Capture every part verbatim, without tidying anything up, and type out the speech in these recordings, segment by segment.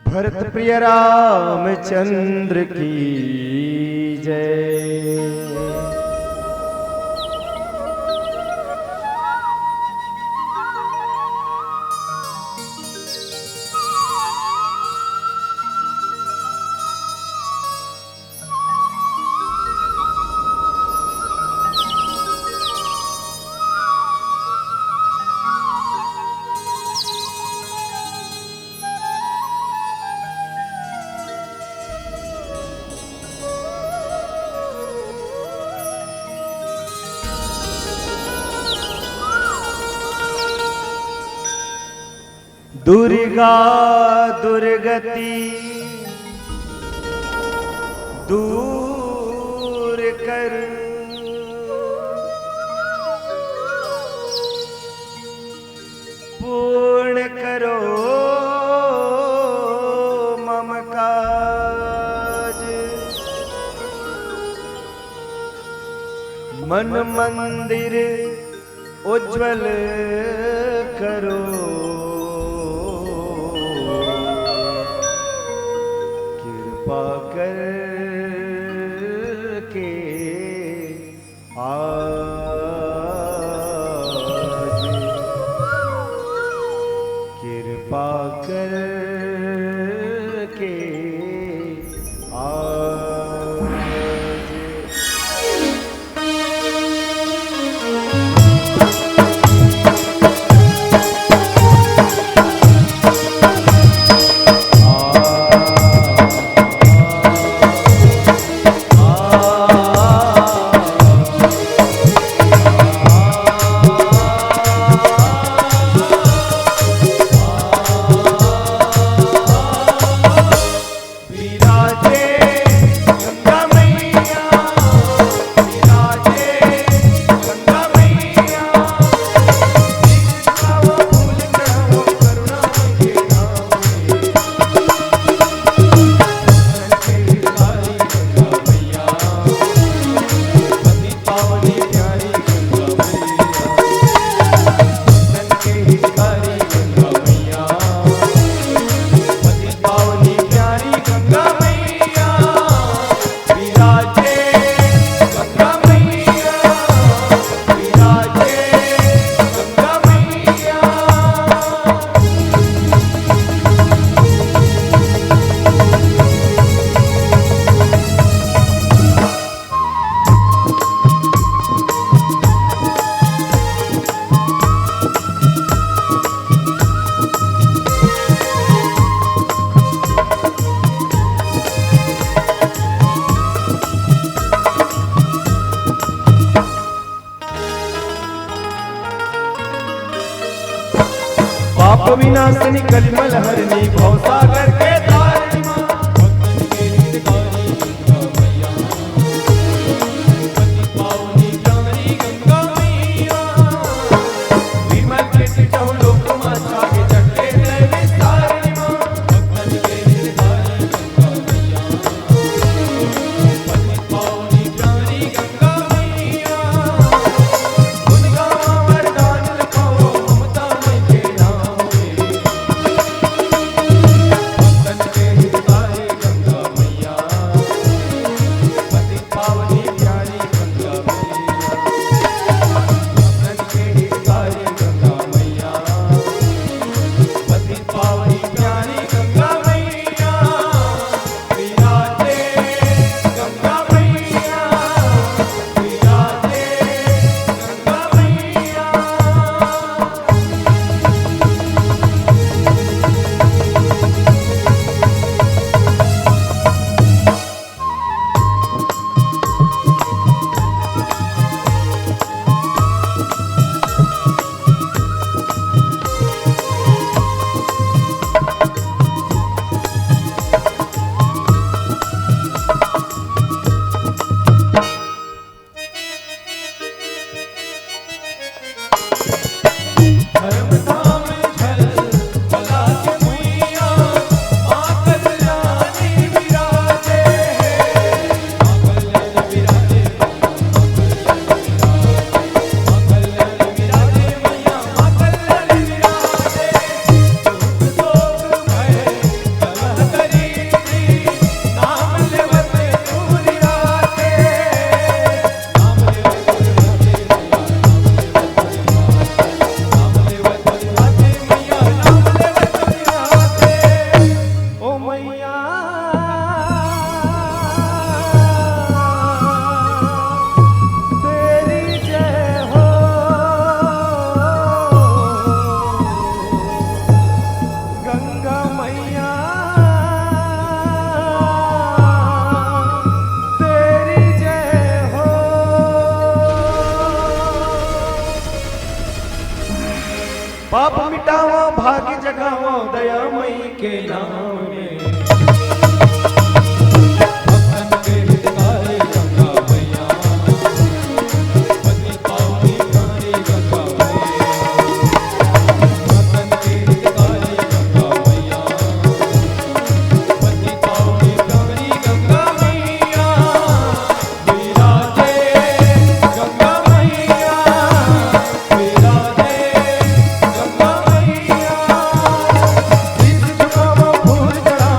भरत प्रिय रामचंद्र की जय। दुर्गा दुर्गति दूर कर, पूर्ण करो मम काज। मन मंदिर उज्जवल करो, कृपा करके आज, कृपा करके आज। विराजे गंगा मैया, विराजे गंगा मैया। पाप विनाशिनी कलिमल हरिणी भवसागर के तारिणी माँ। लगावं दया मई के नाम में। भक्तन के हितकारी गंगा मैया, पति पावनी प्यारी गंगा मैया। भक्तन के हितकारी गंगा मैया, पति पावनी प्यारी गंगा मैया। विराजे गंगा मैया, विराजे गंगा मैया। शीश झुकावं फूल चढ़ावं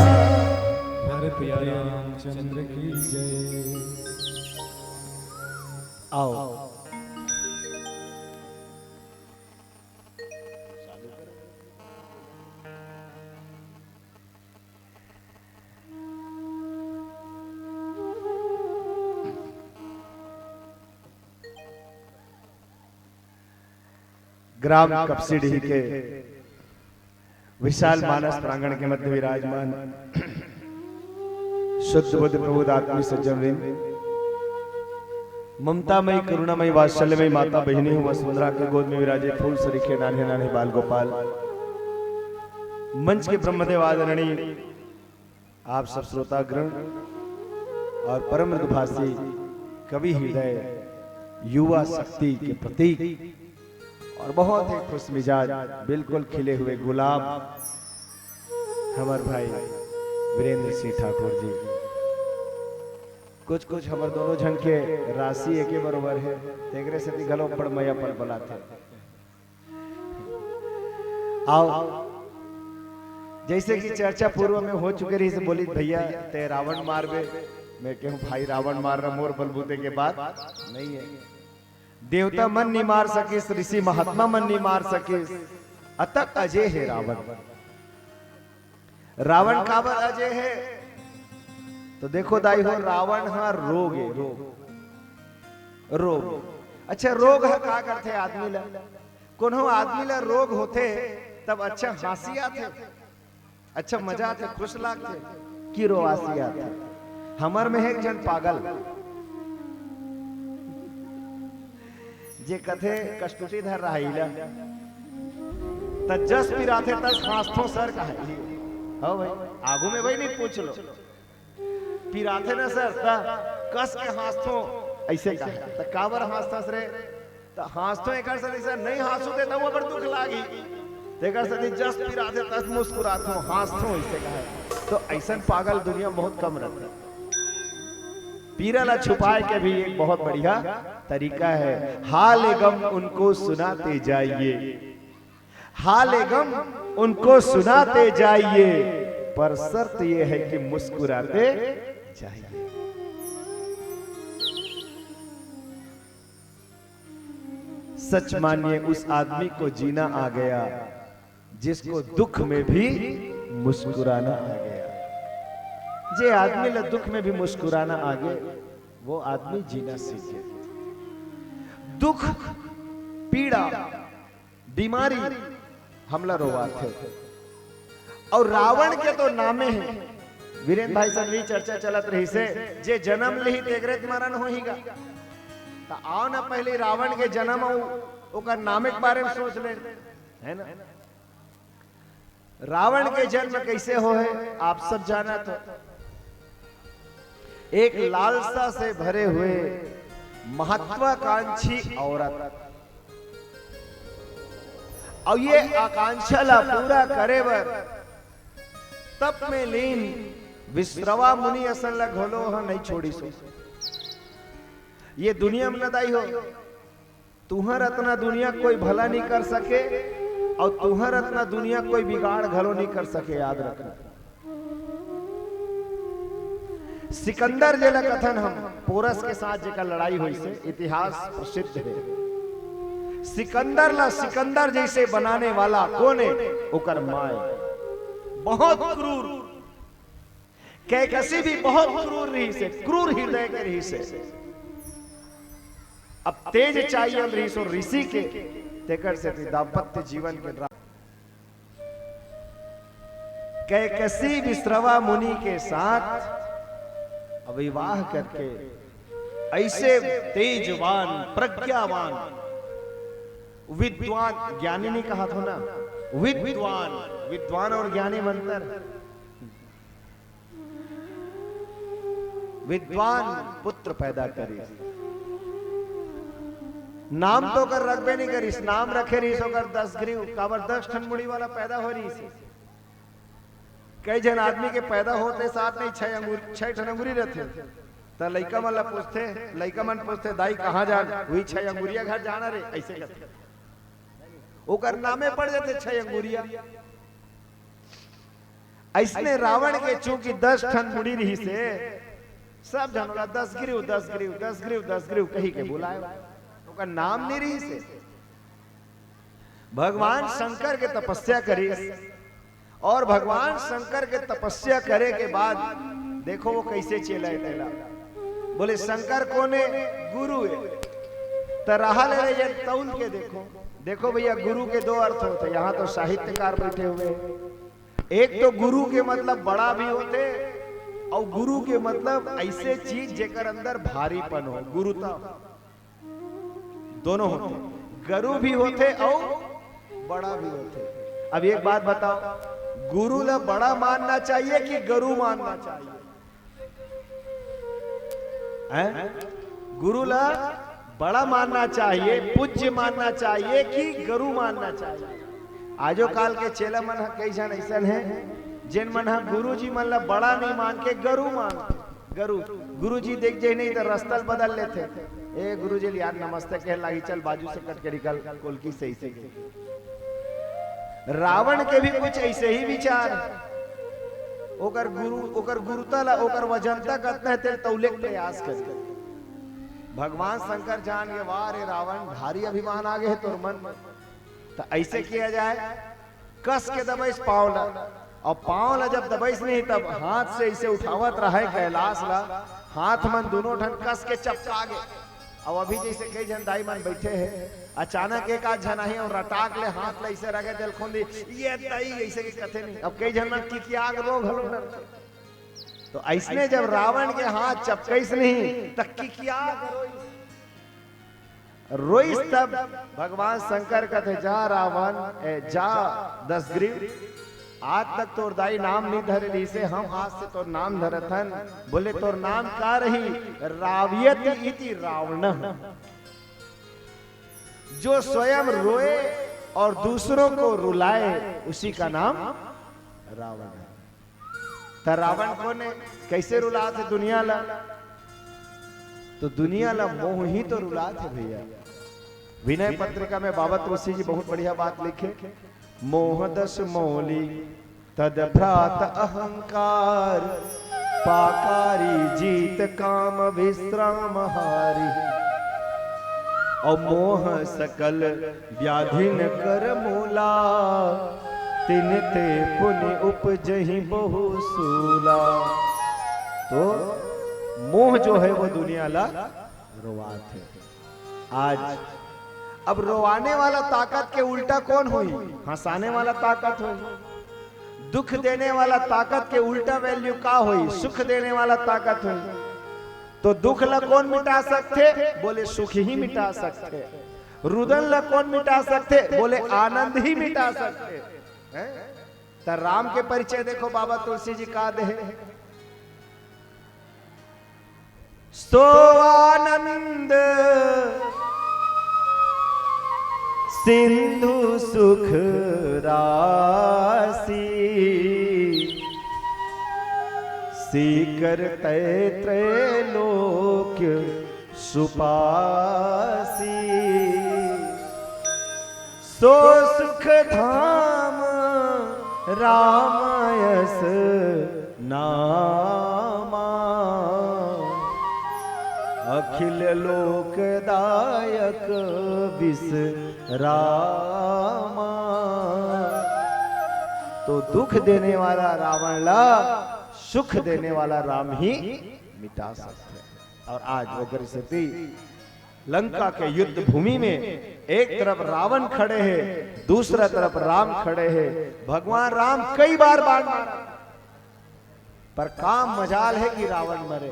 भारत यारी रामचंद्र की जय। आओ। ग्राम कपसीडीह के विशाल मानस प्रांगण के मध्य विराजमान शुद्ध बुद्ध प्रबुद्ध आत्मी सज्जन वृंद, ममतामयी करुणामयी वात्सल्यमयी माता बहिनी हो वसुंधरा के गोद में विराजे फूल सरीखे नान्हे नान्हे बाल गोपाल, मंच के ब्रह्मदेव आदरणीय आप सब श्रोतागण और परम मृदुभाषी कवि हृदय युवा शक्ति के प्रतीक और बहुत ही खुश मिजाज, बिल्कुल खिले हुए गुलाब, हमर भाई वीरेंद्र सिंह ठाकुर जी। कुछ कुछ हमर दोनों झन के राशि एके बरोबर है, तेकरे सेती घलो बड़ मया पलपलाथे। आओ, जैसे कि चर्चा पूर्व में हो चुके रही, से बोली, "भैया, ते रावण मारबे?" मैं कहूँ, "भाई, रावण मारना मोर बलबूते के बात नहीं है।" देवता मन नहीं मार सकिस, ऋषि महात्मा मन नहीं मार सकिस, अतक अजय है रावण। रावण काबर अजय है? तो देखो दाई हो, रावण हा रोग है, रोग। रोग। अच्छा, रोग हा का करथे आदमी ला? कोनो आदमी ला रोग होथे, तब अच्छा हाँसी आथे, अच्छा मजा आथे, खुश लागथे, कि रोवासी आथे? हमर में है एक झन पागल, जे कथे कस्तूरी धर रहा इला, त जस पिराथे तस हाँसथों सर कहे। हो भाई, आगू में भाई नहीं पूछ लो। पिराथे ना सर, त कस के हाँसथों, ऐसे कहे। त काबर हाँसथस रे? त हाँसथों एकर सेती सर, नहीं हाँसू ते त वो बड़ दुख लागी। तेकर सेती जस पिराथे तस मुस्कुराथों, हाँसथों, ऐसे कहे। तो ऐसन पागल दुनिया में बहुत कम रहथे। पीरा ला छुपाए के भी एक बहुत बढ़िया तरीका है। हाल ए गम उनको सुनाते जाइए, हाल ए गम उनको सुनाते जाइए, पर शर्त ये है कि मुस्कुराते जाइए। सच मानिए, उस आदमी को जीना आ गया जिसको दुख में भी मुस्कुराना आ गया। जे आदमी ला दुख में भी मुस्कुराना आ गया, वो आदमी जीना सीख गया। दुख, पीड़ा, बीमारी हमला रोवाथे। और रावण के तो नामे है, वीरेंद्र भाई संग भी चर्चा चलत रहिसे, जे जन्म लिही तेकरे त मरण होही गा। त आओ ना, पहले रावण के जन्म अउ ओकर नामे के बारे में सोच ले, है ना? रावण के जन्म कैसे होहे, आप सब जानत हो। एक लालसा से भरे हुए महत्वाकांक्षी औरत, अउ ये आकांक्षा ला पूरा करे बर तप में लीन विश्रवा मुनि असन ला घलो ह नहीं छोड़िस। ये दुनिया में न दाई हो, तुहर अतना दुनिया कोई भला नहीं कर सके, अउ तुहर अतना दुनिया कोई बिगाड़ घलो नहीं कर सके, याद रखना। सिकंदर जेला कथन हम, पोरस के साथ जेकर लड़ाई होइसे, इतिहास प्रसिद्ध है। सिकंदर ला सिकंदर जैसे बनाने वाला कोन है? ओकर माय। बहुत क्रूर। कैकसी भी बहुत क्रूर रहिसे, क्रूर हृदय के रहिसे। अब तेज चाहिए रहिसे ऋषि के, तेकर सेती दाम्पत्य जीवन के रा-, कैकसी विश्रवा मुनि के साथ विवाह करके ऐसे तेजवान, प्रज्ञावान, विद्वान, ज्ञानी नहीं कहा था ना, विद्वान, विद्वान और ज्ञानी में अंतर। विद्वान पुत्र पैदा करिस, नाम तो ओकर रखबे नहीं करिस, नाम रखे रहिस ओकर दसग्रीव, काबर दस ठन मुड़ी वाला पैदा हो रहिस। कई झन आदमी के पैदा होते साथ नहीं छह अंगुर-, छह ठन अंगुरी रहथे। त लइका मन ला पूछथे, लइका मन पूछथे, "दाई कहाँ जान?" "वही छह अंगुरिया घर जाना रे," ऐसे कहथे। ओकर नामे पड़ जाथे छह अंगुरिया। ऐसने रावण के चूंकि दस ठन मुड़ी रहिसे, सब झन ओला दसग्रीव, दसग्रीव, दसग्रीव, दसग्रीव कही के बुलाए, ओकर नाम नहीं रहिसे। भगवान शंकर के तपस्या करिस, और भगवान शंकर के तपस्या करे के बाद देखो वो कैसे चेला है तेला। बोले, "शंकर कोन है?" "गुरु है।" त रहा ले रे, ये तौल के देखो। देखो भैया, गुरु के दो अर्थ होते हैं। यहाँ तो साहित्यकार बैठे हुए हैं। एक तो गुरु के मतलब बड़ा भी होते, और गुरु के मतलब ऐसे चीज जेकर अंदर भारीपन हो, गुरुता। दोनों होथे, गुरु भी होथे अउ बड़ा भी होथे। अब एक बात बताओ, गुरु ला बड़ा मानना चाहिए कि गुरु मानना चाहिए? हैं? गुरु ला बड़ा मानना चाहिए, पूज्य मानना चाहिए कि गुरु मानना चाहिए? आजो काल के चेला मन ह कई झन अइसन हे, जेन मन ह गुरु जी मन ला बड़ा नहीं मान के गुरु मानथे। गुरु, गुरु जी देख जे नहीं तो रस्ता ल बदल लेथे। "ए गुरु जी यार, नमस्ते कहे लागी, चल बाजू से कट के निकल, कोलकी सही से।" रावण के भी कुछ ऐसे ही विचार हे। ओकर गुरु, ओकर गुरुता ला, ओकर वजनता कतना हे, तेल तौले के प्रयास करे। भगवान शंकर जान के, "वाह रे रावण, भारी अभिमान आ गए हे तोर मन में।" तो ऐसे किया जाए, कस के दबाइस पाँव ला, और पाँव ला जब दबाइस नहीं, तब हाथ से ऐसे उठावत रहे कैलाश ला, हाथ मन दोनों ठन कस के चपका गे। अब अभी जैसे कई झन दाई मन बैठे हे, अचानक एक आध झन आही और रटाक ले हाथ ला ऐसे रगे दिल खोंदी, "ये दाई," ऐसे के कथे नहीं। अब कई झन मन किकिया के रो घलो डरथे। तो ऐसने जब रावण के हाथ चपकइस नहीं, त किकिया के रोइस। रोइस तब भगवान शंकर कथे, "जा रावण, ए, जा दसग्रीव, आज तक तोर दाई नाम नहीं धरे रहिसे, हम आज से तोर नाम धरत हन।" बोले, "तोर नाम का रही?" "रावयति इति रावणः।" जो स्वयं रोए और दूसरों को रुलाए, उसी का नाम रावण है। त रावण कोन हे? कैसे रुलाथे दुनिया ला? तो दुनिया ला मोह ही तो रुलाथे भैया। विनय पत्रिका में बाबा तुलसी जी बहुत बढ़िया बात लिखे, "मोह दस मौलि तद भ्रात अहंकार, पाकारी जीत काम विश्राम हारी।" और मोह सकल व्याधिन कर मूला, तिनते पुनि उपजहि बहु सूला। तो मोह जो है वो दुनिया ला रोवाथे। आज अब रोवाने वाला ताकत के उल्टा कौन होही? हंसाने वाला ताकत होही। दुख देने वाला ताकत के उल्टा वैल्यू का होही? सुख देने वाला ताकत होही। तो दुख ला कौन मिटा सकथे? बोले सुख ही मिटा सकथे। रुदन ला कौन मिटा सकथे? बोले आनंद ही मिटा सकथे। हैं? त राम के परिचय देखो, बाबा तुलसी जी का दे हे, "सो आनंद सिंधु सुख राशि, सीकर तय त्रैलोक्य सुपासी। सो सुख धाम राम यस नामा, अखिल लोक दायक विश्रामा।" तो दुख देने वाला रावण ला सुख देने वाला राम ही मिटा सकते हैं। और आज ओकर सेती लंका के युद्ध भूमि में एक तरफ रावण खड़े हे, दूसरा तरफ राम खड़े हे। भगवान राम कई बार बाण मारा, पर का मजाल हे कि रावण मरे।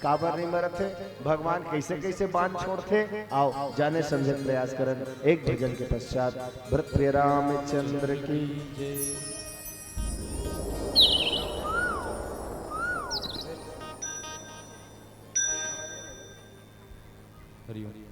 काबर नहीं मरत हे, भगवान कैसे कैसे बाण छोड़थे, आओ जाने समझे के प्रयास करन एक भजन के पश्चात। भरत प्रिय रामचंद्र की जय। हरिओम।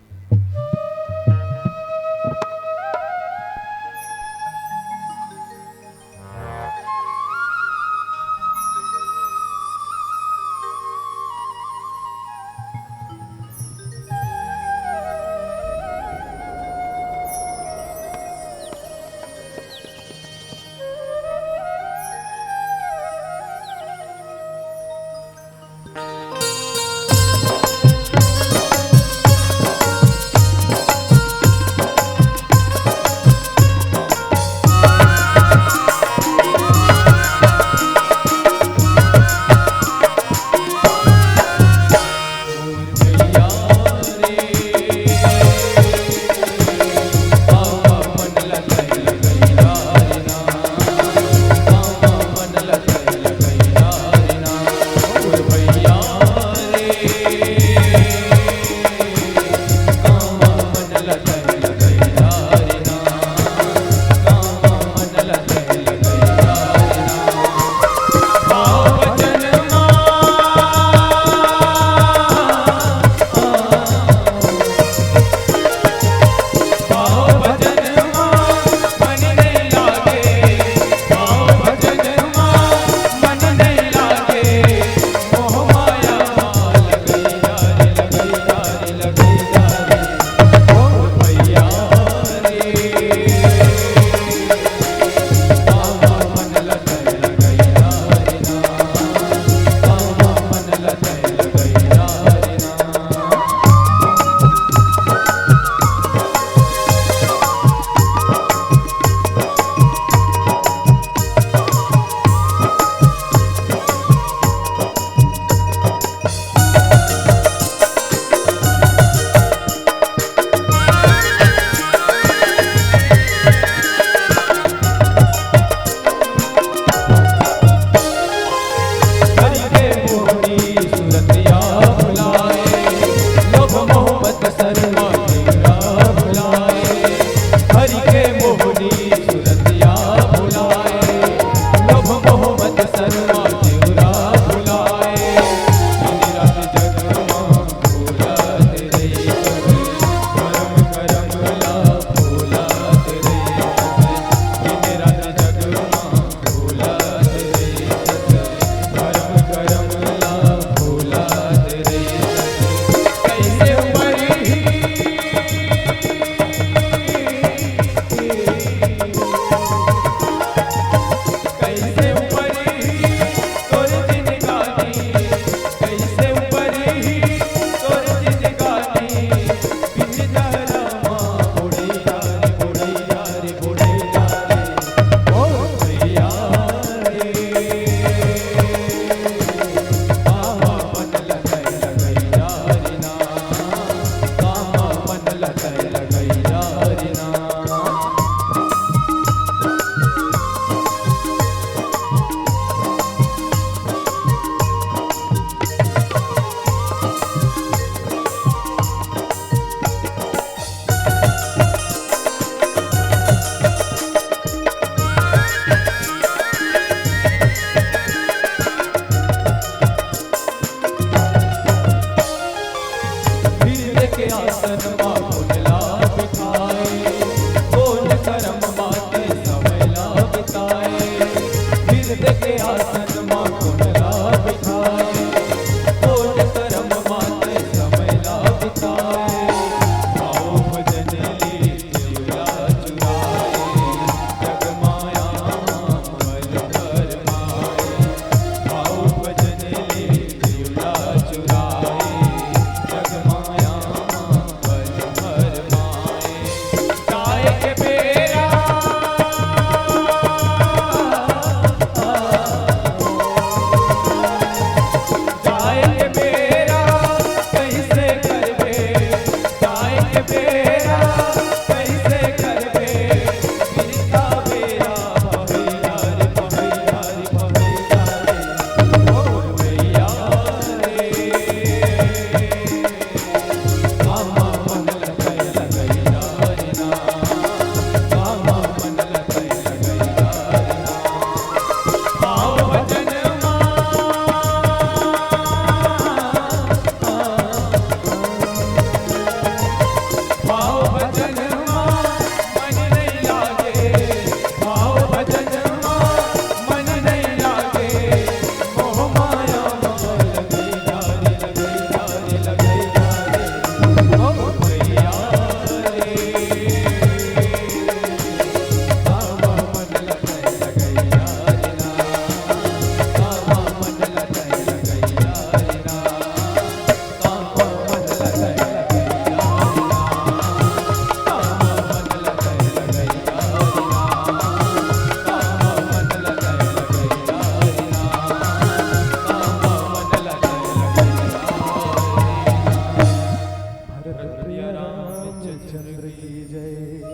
की जय।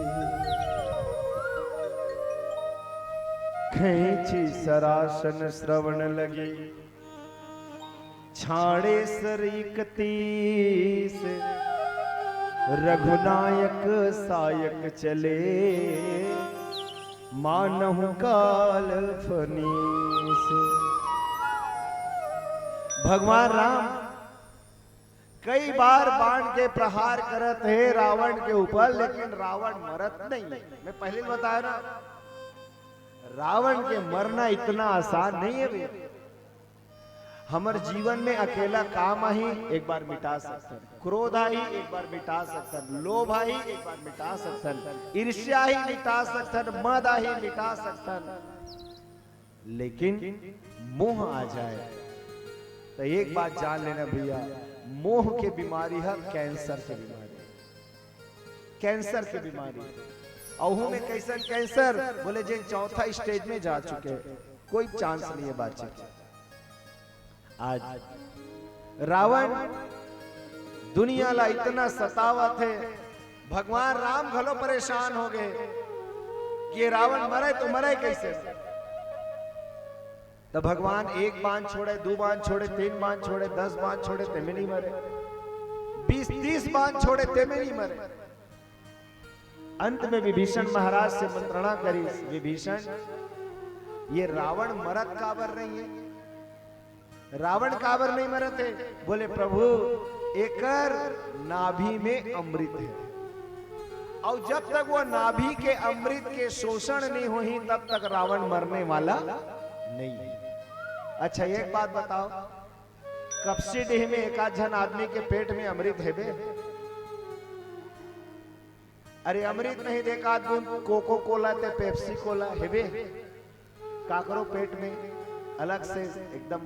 खैंची सरासन श्रवण लगी, छाड़े सर इकतीस। रघुनायक सायक चले, मानहु काल फनीस। भगवान राम कई बार बाण के प्रहार करत हे रावण के ऊपर, लेकिन रावण मरत नहीं है। मैं पहले ही बताया ना, रावण के मरना इतना आसान नहीं है भैया। हमर जीवन में अकेला काम आही, एक बार मिटा सकथन। क्रोध आही, एक बार मिटा सकथन। लोभ आही, एक बार मिटा सकथन। ईर्ष्या ही मिटा सकथन, मद आही, मिटा सकथन। लेकिन मोह आ जाए, तो एक बात जान लेना भैया, मोह के बीमारी है कैंसर के बीमारी, कैंसर के बीमारी। अहू में कैसन कैंसर? बोले, जिन चौथा स्टेज में जा चुके, कोई चांस नहीं है बाँचे। आज रावण दुनिया ला इतना सतावत हे, भगवान राम घलो परेशान हो गए कि ये रावण मरे तो मरे कैसे। तो भगवान एक बाण छोड़े, दो बाण छोड़े, तीन बाण छोड़े, दस बाण छोड़े, तेमे नहीं मरे, बीस तीस बाण छोड़े, तेमे नहीं मरे। अंत में विभीषण महाराज से मंत्रणा करिस, विभीषण, ये रावण मरत काबर नहीं है? रावण काबर नहीं मरत है? बोले, प्रभु, एकर नाभि में अमृत है, और जब तक वो नाभि के अमृत के शोषण नहीं होही, तब तक रावण मरने वाला नहीं है। अच्छा, एक बात बताओ, कपसी डीह में एक आध झन आदमी के पेट में अमृत हेबे? अरे, अमृत नहीं दे, एक आध बूंद कोको कोला ते पेप्सी कोला हेबे? काकरो पेट में अलग से एकदम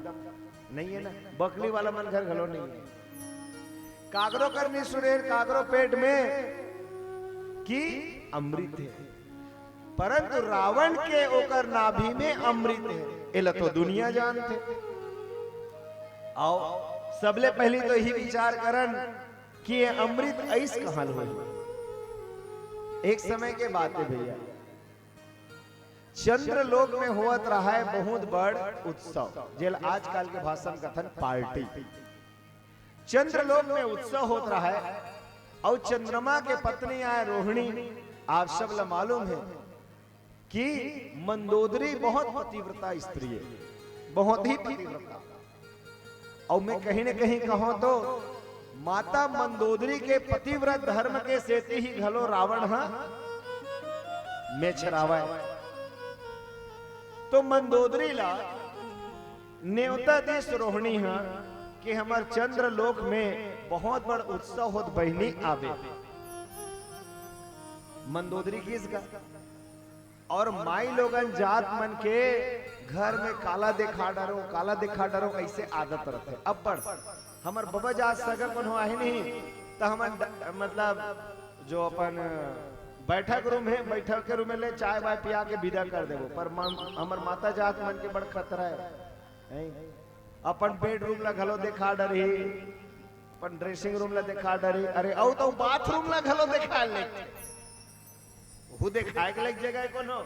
नहीं है ना, बकली वाला मन घर घलो नहीं है। काकरो कर नहीं सुने, काकरो पेट में कि अमृत है, परंतु रावण के ओकर नाभि में अमृत है, एला तो दुनिया जानथे। आओ, सबले पहली तो यही विचार करन कि ये अमृत अइस कहाँ ले होही। एक समय के बात है भैया, चंद्रलोक में होवत रहा है बहुत बड़ उत्सव, जेल आजकल के भाषा में कथन पार्टी। चंद्रलोक में उत्सव होत रहा है, और चंद्रमा के पत्नी आए रोहिणी, आप सब ला मालूम है कि मंदोदरी बहुत पतिव्रता स्त्री है, बहुत ही पतिव्रता। और मैं कहीं न कहीं कहूं तो माता मंदोदरी के पतिव्रत धर्म के सेती ही घलो रावण हा मेछरावय। तो मंदोदरी ला नेवता दिस रोहिणी हा कि हमर चंद्रलोक में बहुत बड़ उत्सव होत, बहिनी आबे। मंदोदरी किस का और माई लोगन जात मन के घर में काला देखा डरो, काला देखा डरो, ऐसे आदत रथे। अब्बड़ हमर बबा जात सगा कोनो आहे नहीं, त हमन ड-, मतलब जो अपन बैठक रूम है, बैठक के रूम में ले चाय वाय पिया के विदा कर देबो, पर मा-, हमर माता जात मन के बड़ खतरा है, हैं? अपन बेडरूम ला घलो देखा डरही, अपन ड्रेसिंग रूम ला देखा डरही, अरे, अउ तो बाथरूम ला घलो देखा ले। वो देखाए के लायक जगह है कोनो?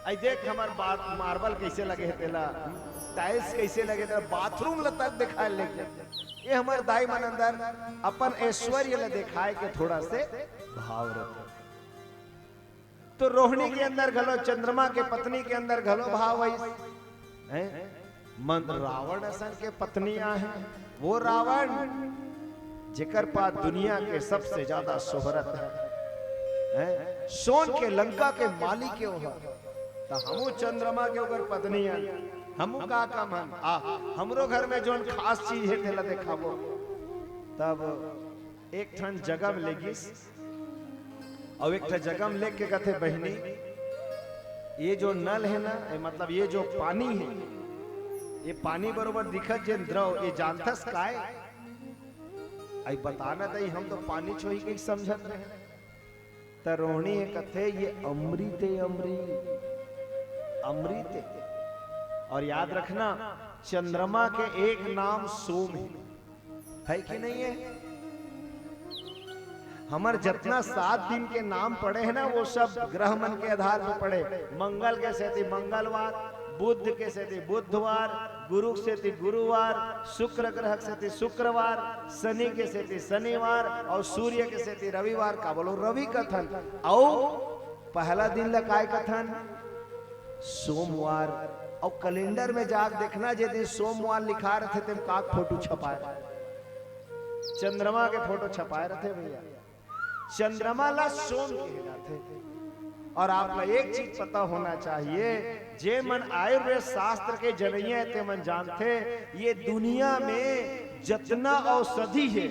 आई देख, हमार बात मार्बल कैसे लगे है तेला, टाइल्स कैसे लगे तेला, बाथरूम ला तक देखाए ले। ये हमार दाई मन अंदर अपन ऐश्वर्य ला देखाए के थोड़ा से भाव रहता। तो रोहिणी के अंदर घलो, चंद्रमा के पत्नी के अंदर घलो भाव आई, हैं? मन रावण असन के पत्नी आहे, वो रावण जेकर पास दुनिया के सबसे ज्यादा शोहरत है, हैं? सोन के लंका के मालिक के ओह, त हमू चंद्रमा के ओकर पत्नी हन, हमू का कम हन? आ, हमरो घर में जोन खास चीज है, तेला देखाबो। तब एक ठन जगह में ले गिस, अउ एक ठन जगह में लेके कथे, "बहिनी, ये जो नल है ना, ए, मतलब ये जो पानी है, ये पानी बरोबर दिखत जेन द्रव, ये जानथस काय?" आई बताना दई, हम तो पानी छोही के समझत रहे। त रोहिणी हे कथे, "ये अमृत है, अमृत, अमृत है।" और याद रखना, चंद्रमा के एक नाम सोम है। है कि नहीं है? हमर जतना सात दिन के नाम पड़े हे ना, वो सब ग्रह मन के आधार पे पड़े। मंगल के सेती मंगलवार, बुध के सेती बुधवार, गुरु के सेती गुरुवार, शुक्र ग्रह के सेती शुक्रवार, शनि के सेती शनिवार अउ सूर्य के सेती रविवार। का बोलो, रवि कथन। अउ पहला दिन ला काय कथन? सोमवार। अउ कैलेंडर में जाके देखना, जे दिन सोमवार लिखा रथे, तेम का फोटो छपाए, चंद्रमा के फोटो छपाए रथे भैया। चंद्रमा ला सोम कहे जाथे। और आप ला एक चीज पता होना चाहिए, जे मन आयुर्वेद शास्त्र के जनइया हे, ते मन जानथे, ये दुनिया में जतना औषधि हे,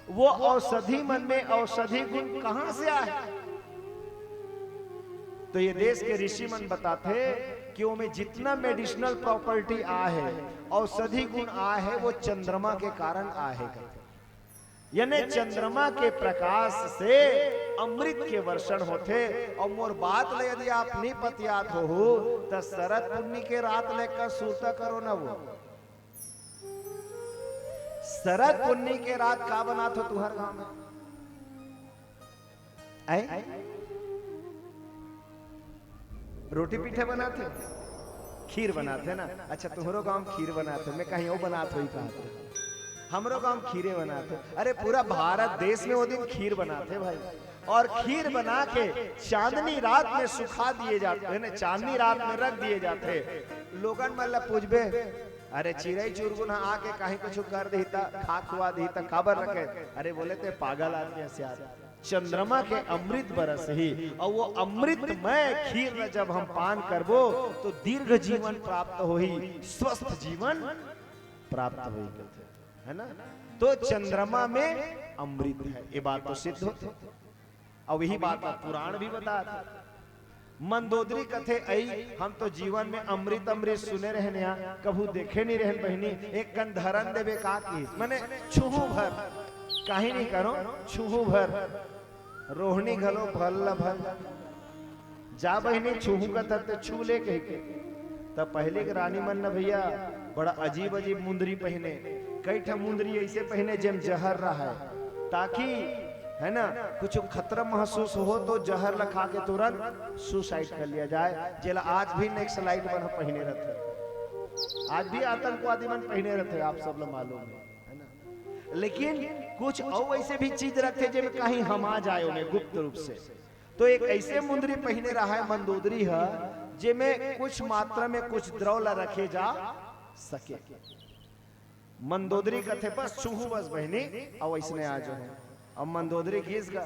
वो औषधि मन में औषधि गुण कहाँ से आए? तो ये देश के ऋषि मन बताथे कि ओमे जितना मेडिसिनल प्रॉपर्टी आए हे, औषधि गुण आए हे, वो चंद्रमा के कारण आए हे। यानी चंद्रमा के प्रकाश से अमृत के वर्षण होथे। और मोर बात ले यदि आप नहीं पतियात हो, तो शरद पुन्नी के रात ले का सुरता करो ना वो। शरद पुन्नी के रात का बनात हो तुहर गांव में? ऐ? रोटी पीठा बनाथे, खीर बनाथे ना। अच्छा, तुहरो गांव खीर बनाथे, मैं कहीं वो बनात होही कहा थे। हमरो गांव खीरे बनाथे। अरे, पूरा भारत देश में वो दिन खीर बनाथे भाई। और खीर बना के चांदनी रात में सुखा दिए जाथे, है ना, चांदनी रात में रख दिए जाथे। लोगन मन ला पूछबे, "अरे, चिरई चुरगुन ह आके कहीं कुछ कर दिही त, खा खुआ दिही त, काबर रखे?" अरे, बोले, "ते पागल आदमी हस यार।" चंद्रमा के अमृत बरसही, और वो अमृतमय खीर ला जब हम पान करबो, तो दीर्घ जीवन प्राप्त होही, स्वस्थ जीवन प्राप्त होही, कहथे, है ना? तो चंद्रमा में अमृत है, ये बात तो सिद्ध होथे। और यही बात ला पुराण भी बताथे। मंदोदरी कथे, "अई, हम तो जीवन में अमृत, अमृत सुने रहन या, कभू देखे नहीं रहन बहिनी, एक कन धरन देबे का?" किहिस, मने छुहू भर, काही नहीं करो, छुहू भर, रोहनी घलो भल ल भल। जा बहिनी, छुहू कथत ते छू ले कहिके। तब पहले के रानी मन न भैया बड़ा अजीब अजीब मुंदरी पहिने, कई ठा मुंदरी ऐसे पहिने जेम जहर रहे, ताकि, है ना, कुछ खतरा महसूस हो तो जहर ला खा के तुरंत सुसाइड कर लिया जाए, जेला आज भी नक्सलाइट मन ह पहिने रहथे, आज भी आतंकवादी मन पहिने रहथे, आप सब ला मालूम है, है ना? लेकिन कुछ अउ ऐसे भी चीज रखथे जेमे कहीं हमा जाए ओमे गुप्त रूप से। तो एक ऐसे मुंदरी पहिने रहा है मंदोदरी ह, जेमे कुछ मात्रा में कुछ द्रव ला रखे जा सके। मंदोदरी कथे, "बस छुहू बस बहिनी, अउ अइसने आ जाहू।" अब मंदोदरी घिस गा,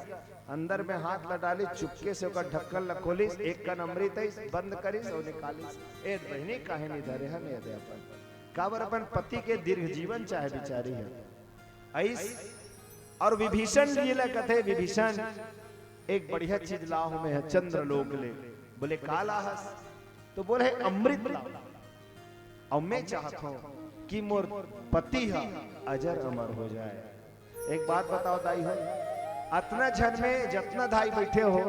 अंदर में हाथ ला डालिस, चुपके से ओकर ढक्कन ला खोलिस, एक कन अमृत आइस, बंद करिस अउ निकालिस। "ए बहिनी, काहे नहीं धरे हन ए दे अपन?" काबर अपन पति के दीर्घ जीवन चाहे बिचारी है। अइस, और विभीषण जी ला कथे, "विभीषण, एक बढ़िया चीज लाहूं मैं ह चंद्रलोक ले।" बोले, "का लाहस?" तो बोले, "अमृत ला।" और मैं चाहत हूं कि मोर पति ह अजर अमर हो जाए। एक बात बताओ दाई हो, अतना झन में जतना दाई बैठे हो,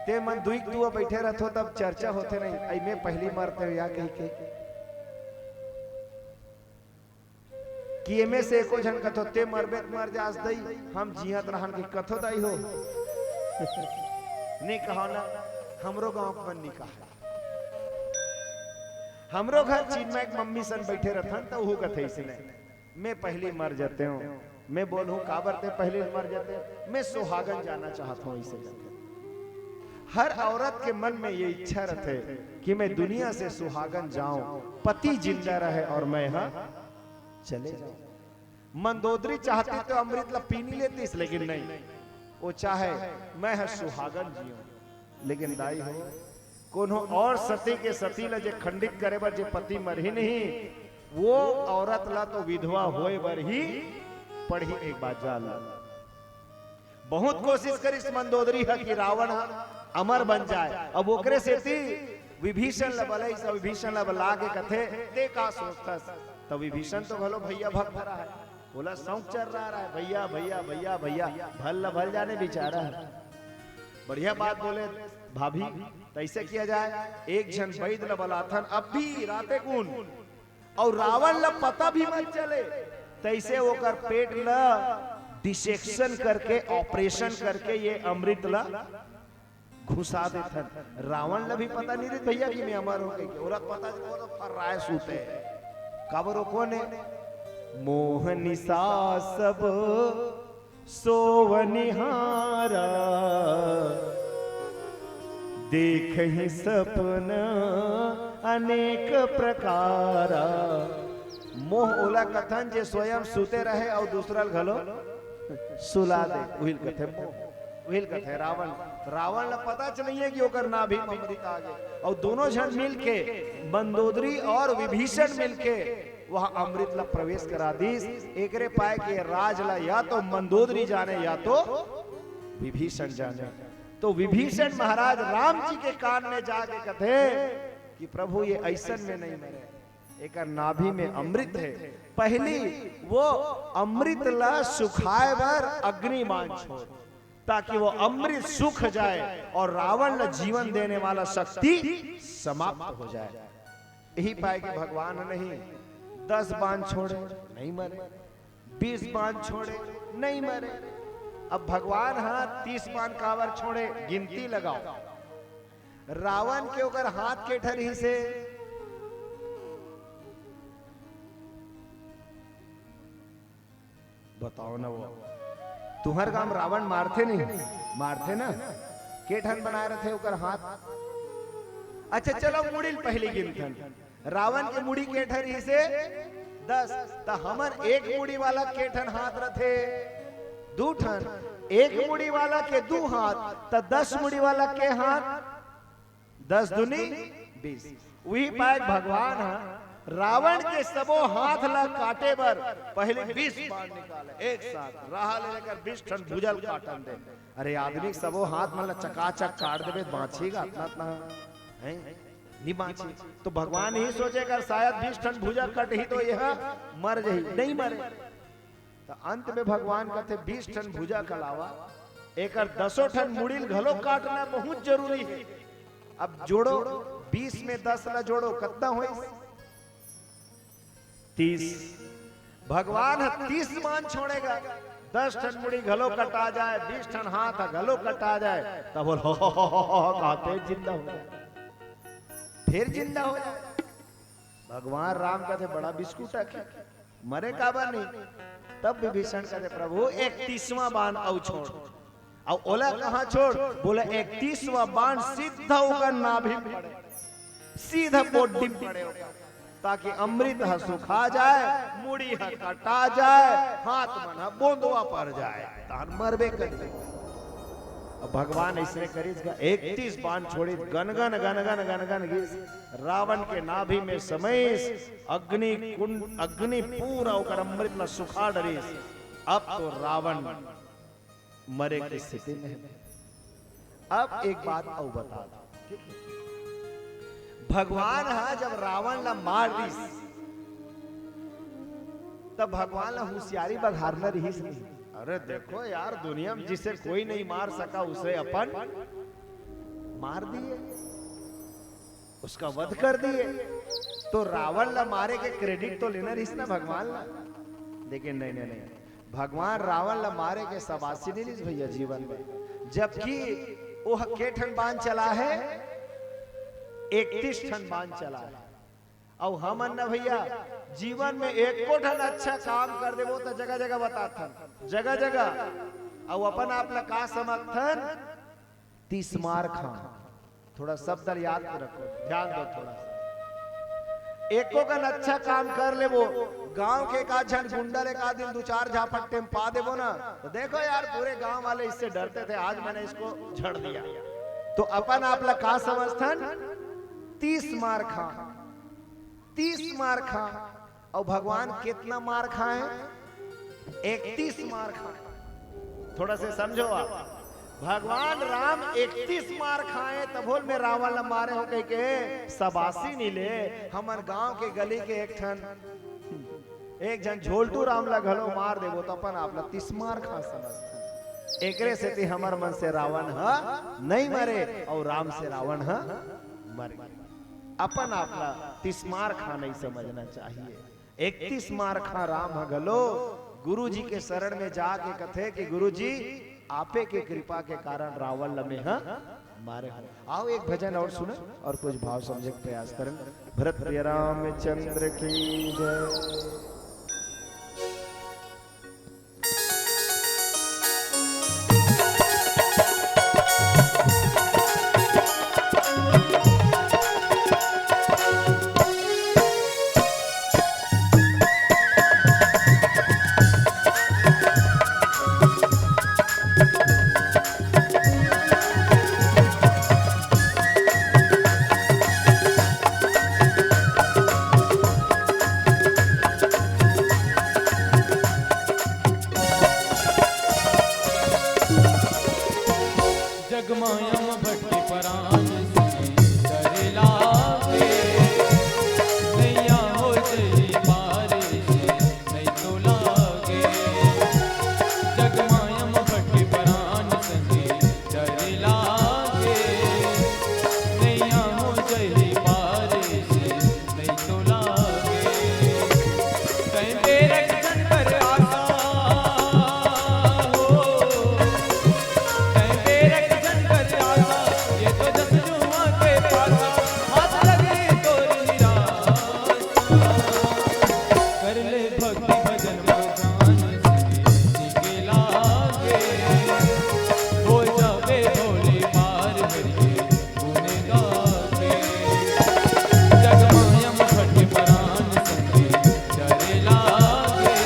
ते मन दुई दुआ बैठे रहथो तब चर्चा होथे नहीं, अई मैं पहली मरते हो या कही के। कि एमे से एको झन कथो, "ते मरबे त मर जास दई, हम जियत रहन," के कथो दाई हो? नहीं कहो ना, हमरो गांव के मन नहीं कहा। हमरो घर चिन्मय के मम्मी सन बैठे रहथन, त उहू कथे इसने, "मैं पहली मर जाते हूँ।" मैं बोलहूँ, "काबर ते पहली मर जाते?" "मैं सुहागन जाना चाहत हूँ," इसे कथे। हर औरत के मन में ये इच्छा रहथे कि मैं दुनिया से सुहागन जाऊं, पति जिंदा रहे और मैं, हाँ, चले जाऊं। मंदोदरी चाहती तो अमृत ला पी नहीं लेतीस, लेकिन नहीं, वो चाहे मैं ह सुहागन जीऊं। लेकिन दाई हो, कोनो और सती के सती ला जे खंडित करे बर जे पति मरही नहीं, वो औरत ला तो विधवा होए बर ही पड़ही। एक बात जान ला, बहुत कोशिश करिस मंदोदरी ह कि रावण ह अमर बन जाए। अब ओकरे सेती विभीषण ल बलइस, विभीषण ल बला के कथे, "ते का सोचथस?" त विभीषण तो घलो भैया भक्त रहा है, ओला शौक चर रहा है, "भैया, भैया, भैया, भैया, भल ल भल जाने बेचारा है।" बढ़िया बात बोले भाभी, तैसे किया जाए, एक झन वैद ल बलाथन अभी राते कुन, अउ रावण ल पता भी मत चले, तैसे ओकर पेट ल डिसेक्शन करके, ऑपरेशन करके ये अमृत ला घुसा देथन। रावण ला भी पता नहीं रहिस भैया कि मैं अमर हो गई, ओला पता वो तो फर्राए सूते। काबर वो कोन हे? मोह निसा सब सोवनिहारा, देखहि सपन अनेक प्रकारा। मोह ओला कथन जे स्वयं सुते रहे अउ दूसरा ल घलो सुला दे, उहिल कथे मोह, उहिल कथे रावण। रावण ल पता च नइये कि ओकर नाभि म अमृत आ गे। अउ दोनों झन मिल के, मंदोदरी और विभीषण मिल के वह अमृत ल प्रवेश करा दिस। एकरे पाए के राज ल या तो मंदोदरी जाने या तो विभीषण जाने। तो विभीषण महाराज राम जी के कान में जाके कथे कि प्रभु ये अइसन में नहीं मरे, एकर नाभि में अमृत हे। पहली वो अमृत ला सुखाए बर अग्नि बाण छोड़, ताकि वो अमृत सूख जाए और रावण ला जीवन देने वाला शक्ति समाप्त हो जाए। यही पाए कि भगवान नहीं दस बाण छोड़े, नहीं मरे, बीस बाण छोड़े, नहीं मरे। अब भगवान हा तीस बाण काबर छोड़े, गिनती लगाओ। रावण के ओकर हाथ के ठन रिहिसे? बताओ ना वो। तुहर गांव रावण मारथे नहीं? मारथे ना? के ठन बनाए रथे ओकर हाथ? अच्छा चलो मुड़ी ल पहली गिनथन। रावण के मुड़ी के ठन रिहिसे? दस। त हमर एक मुड़ी वाला के ठन हाथ रथे? दू ठन। एक मुड़ी वाला के दू हाथ, त दस मुड़ी वाला के हाथ? दस दूनी बीस। उही पाए भगवान ह रावण के सबो हाथ ला काटे बर पहली बीस बाण निकाले, एक साथ राहा ले लेकर बीस ठन भुजा ल काटन दे। अरे आदमी के सबो हाथ मन ला चकाचक काट देबे, बांचही गा अतना अतना? हैं? नहीं बांचही। तो भगवान ही सोचे कर शायद बीस ठन भुजा कटही तो यह मर जही, नहीं मरे। त अंत में भगवान कथे, "बीस ठन भुजा के अलावा एकर दसों ठन मुड़ी ल घलो काटना बहुत जरूरी हे।" अब जोड़ो, बीस में दस ला जोड़ो, कतना होइस? तीस। भगवान ह तीस बाण छोड़े गा, दस ठन मुड़ी घलो कटा जाए, बीस ठन हाथ ह घलो कटा जाए, तब बोल, "हो, हो, हो, हो, हो," कहा, "फेर जिंदा हो जाए, फेर जिंदा हो जाए।" भगवान राम कथे, "बड़ा बिस्कुट हे, मरे काबर नहीं?" तब विभीषण कथे, "प्रभु, इकतीसवां बाण अउ छोड़।" अउ ओला कहाँ छोड़? बोले, "इकतीसवां बाण सीधा ओकर नाभि में पड़े, सीधा बोड्डी में पड़े ओकर, ताकि अमृत ह सुखा जाए, मुड़ी ह कटा जाए, हाथ मन ह बोंदवा पर जाए, तहन मरबे करी।" अब भगवान अइसने करिस गा, इकतीस बाण छोड़िस, गनगन, गनगन, गनगन गिस, रावण के नाभि में समइस, अग्नि कुंड, अग्नि पूरा ओकर अमृत ला सुखा डरिस। अब तो रावण मरे के स्थिति में हे। अब एक बात अउ बता दो, ठीक है? भगवान ह जब रावण ला मार दिस, तब भगवान ला हुसियारी बघारना रिहिस नहीं। अरे देखो यार, दुनिया में जिसे कोई नहीं मार सका, उसे अपन मार दिए, उसका वध कर दिए। तो रावण ला मारे के क्रेडिट तो लेना रिहिस ना भगवान ला, लेकिन नहीं, नहीं, नहीं, भगवान रावण ला मारे के शाबाशी नहीं रिहिस भैया जीवन में, जबकि ओह के ठन बाण चला हे, इकतीस ठन बाण चला हे। अउ हमन न भैया, जीवन में एको ठन अच्छा काम कर देबो त जगह जगह बताथन, जगह जगह। अउ अपन आप ला का समझथन? तीस मार खा। थोड़ा शब्द याद रखो, ध्यान दो थोड़ा सा। एको कन अच्छा काम कर लेबो, गांव के एक आध झन गुंडा ले एक आध दिन दू चार झापट टेम पा देबो ना, तो देखो यार, पूरे गांव वाले इससे डरते थे, आज मैंने इसको झड़ दिया। तो अपन आप ला का समझथन? तीस मार खा, तीस मार खा। अउ भगवान कितना मार खाए? इकतीस मार खाए। थोड़ा से समझो आप, भगवान राम इकतीस मार खाए, तभो ले मैं रावण ला मारे हों कहिके शाबाशी नहीं ले। हमर गांव के गली के एक ठन, एक झन झोलटू राम ला घलो मार देबो, त अपन आप ला तीस मार खा समझथन। एकरे सेती हमर मन से रावण ह नहीं मरे अउ राम से रावण ह मर गे। अपन आप ला तीस मार खा नहीं समझना चाहिए। इकतीस मार खा राम ह घलो, गुरु जी के शरण में जाके कथे कि गुरु जी, आपे के कृपा के कारण रावण ल मेंह मारे हंव। आओ, एक भजन और सुने और कुछ भाव समझे के प्रयास करें। भरत प्रिय रामचंद्र की जय। जग माया म भटके परान संगी डरे लागे, नैया हो जही पार से नहीं तो लागे। जग माया म भटके परान संगी डरे लागे, नैया हो जही पार से नहीं तो लागे। तैं बेरक झन कर आसा हो, तैं बेरक झन कर आसा, ये तो जस जुआ के पासा, हाथ लगे तोर निरासा। कर ले भक्ति भजन मसान संगी जी के लागे, हो जाबे भोले पार हरि के गुण गाके। जग माया म भटके परान संगी डरे लागे,